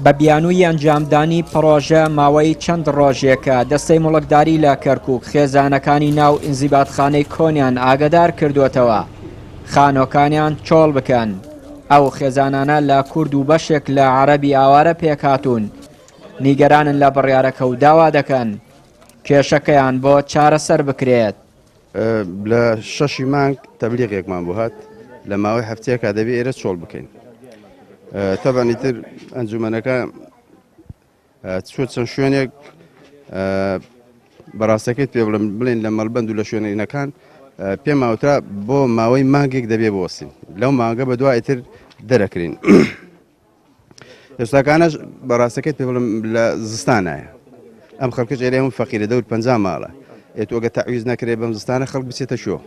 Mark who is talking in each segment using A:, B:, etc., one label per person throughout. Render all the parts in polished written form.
A: بە بیانووی ئەنجامدانی پڕۆژە ماوەی چەند ڕۆژێکە دەستەی موڵکداری لە کەرکوک خێزانەکانی ناو ئینزیباتخانەی کۆنیان ئاگدار کردووەتەوە خانۆکانیان چۆڵ بکەن. ئەو خێزانانە لە کورد و بەشێک لە عەرەبی ئاوارە پێکهاتوون نیگەرانن لە بڕیارەکە و داوا دەکەن کێشەکەیان بۆ چارەسەر بکرێت.
B: لە شەشی مانگ تەبلیغێکمان بۆ هات لە ماوەی هەفتەیەکا دەبێ ئێرە چۆڵ بکەین تەبعەن ئیتر ئەنجومەنەکە چوە چەند شوێنێک بەڕاستەکەیت پێ بڵێم بڵێن لە مەڵبەند و لە شوێنەکان پێماوترا بۆ ماوەی مانگێک دەبێ بوەستین لەو مانگە بە دوای تر دەرەکرین. ئێستاکانەش بەڕاستەکەیت پێ بڵێم لە زستانایە ئەم خەڵکەش ئێرە هەموو فەقیرە دەور 50 ماڵە ئێ تۆ ئەگەر تەعویز نەکرێ بەم زستانە خەڵک بچێتە شۆ.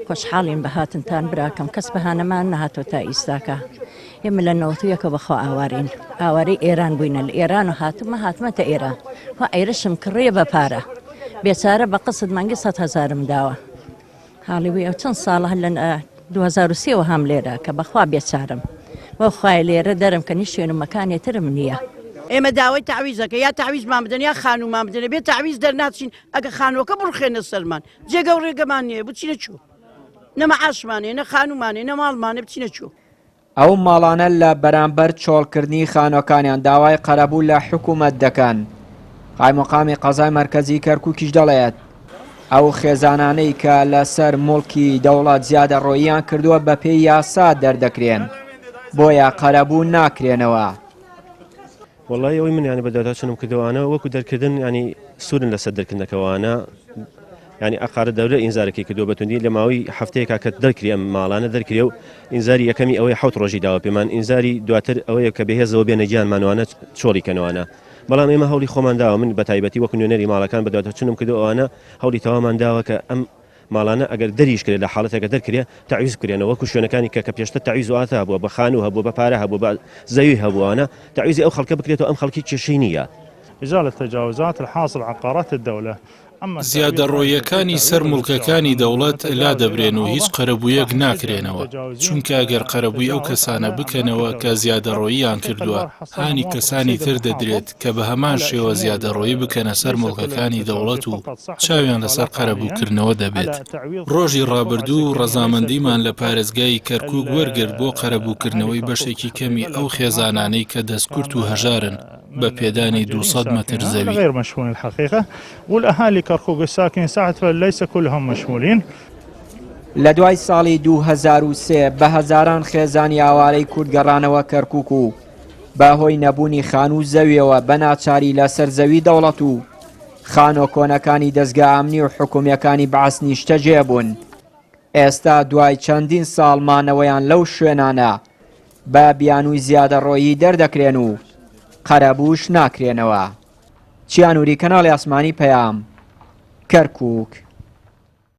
C: خۆشحاڵین بە هاتنتان براکەم کەس بەهانەمان نەهاتوە تا ئیستاکە ئێمە لە نەوەتویەکە بەخوا ئاوارەین ئاوارەی ئێران بووینە لە ئێران و هاتومە هاتمەتە ئێران و ئەیرەشم کڕیە بە پارە بێچارە بە قسد مانگی سە هەزارم داوە حاڵی بووی ئەو چەند ساڵە هەر لە 2023 وە هام لێرە کە بەخوا بێچارم بۆ خوای لێرە دەرم کە هیچ شوێن و مەکانێ ترم نییە.
D: ئێمە داوای تەعویزەکە یا تەعویزمان بدەن یا خانوومان بدەنێ بێ تەعویز دەرناچین ئەگە خانووەکە بڕوخێنە سەرمان جێگە و ڕێگەمان نییە بچینە کوێ نە مەعاشمان هەیە نە خانوومان هەیە نە ماڵمان هەیە بچینە کوێ.
A: ئەو ماڵانە لە بەرامبەر چۆڵکردنی خانوەکانیان داوای قەرەبوو لە حکومەت دەکەن. قایمقامی قەزای مەرکەزی کەرکوکیش دەڵێت، ئەو خێزانانەی کە لەسەر موڵکی دەوڵەت زیادەڕۆییان کردووە بەپێی یاسا دەردەکرێن، بۆیە قەرەبوو ناکرێنەوە.
E: وەڵایی ئەوەی من یانی بەدواداچونم کردوانە وەکو دەرکردن ینی سوورن لەسەر دەرکردنەکەوانە ینی ئەقارە دەولە ئینزارەکەی کردو بەتوندی لە ماوەی هەفتەیەکا کە دەرکری ئەم ماڵانە دەرکرێ و ئینزاری یەکەمی ئەوەی حوت ڕۆژی داوە پێمان ئینزاری دواتر ئەوەیە کە بەهێزەوە بێنە گیانمانوانە چۆڵی کەنەوانە بەڵام ئێمە هەوڵی خۆمان داوە من بە تایبەتی وەکو نوێنەری ماڵەکان بەدواداچونم کردو ئەوانە هەوڵی تەوامان داوە کە ئەم ماڵانە ئەگەر دەریش کرێ لە حاڵەتێکە دەرکرێ تەعویز بکرێنەوە وەکو شوێنەکانی کە کە پێشتر تەعویز و ئاتا هەبووە بە خانوو هەبووە بە پارە هەبووە بە زەوی هەبووە ئەوانە تەعویزی ئەو خەڵکە بکرێتەوە ئەم خەڵکی کێشەی نییە.
F: ازالە التجاوزات الحاصل عقارات الدولە اما
G: زیادەڕۆییەکانی سەر موڵکەکانی دەوڵەت لادەبرێن و هیچ قەرەبوویەک ناکرێنەوە، چونکە ئەگەر قەرەبووی ئەو کەسانە بکەنەوە کە زیادەڕۆییان کردووە، هانی کەسانی تر دەدرێت کە بە هەمان شێوە زیادەڕۆیی بکەنە سەر موڵکەکانی دەوڵەت و چاویان لەسەر قەرەبووکردنەوە دەبێت. ڕۆژی ڕابردوو ڕەزامەندیمان لە پارێزگای کەرکووک وەرگرت بۆ قەرەبووکردنەوەی بەشێکی کەمی ئەو خێزانانەی کە دەستکورت و هەژارن بە پێدانی 200 مەتر زەوی.
A: لە دوای ساڵی 2003 بە هەزاران خێزانی ئاوارەی کورد گەڕانەوە کەرکووک و بە هۆی نەبوونی خانوو و زەویەوە بە ناچاری لەسەر زەوی دەوڵەت و خانۆ کۆنەکانی دەزگا ئەمنی و حکومیەکانی بەعس نیشتەجێ بوون. ئێستا دوای چەندین ساڵ مانەوەیان لەو شوێنانە بە بیانووی زیادەڕۆیی دەردەکرێن و قەرەبووش ناکرێنەوە. چیانوری کەناڵی ئاسمانی پەیام، کەرکووک.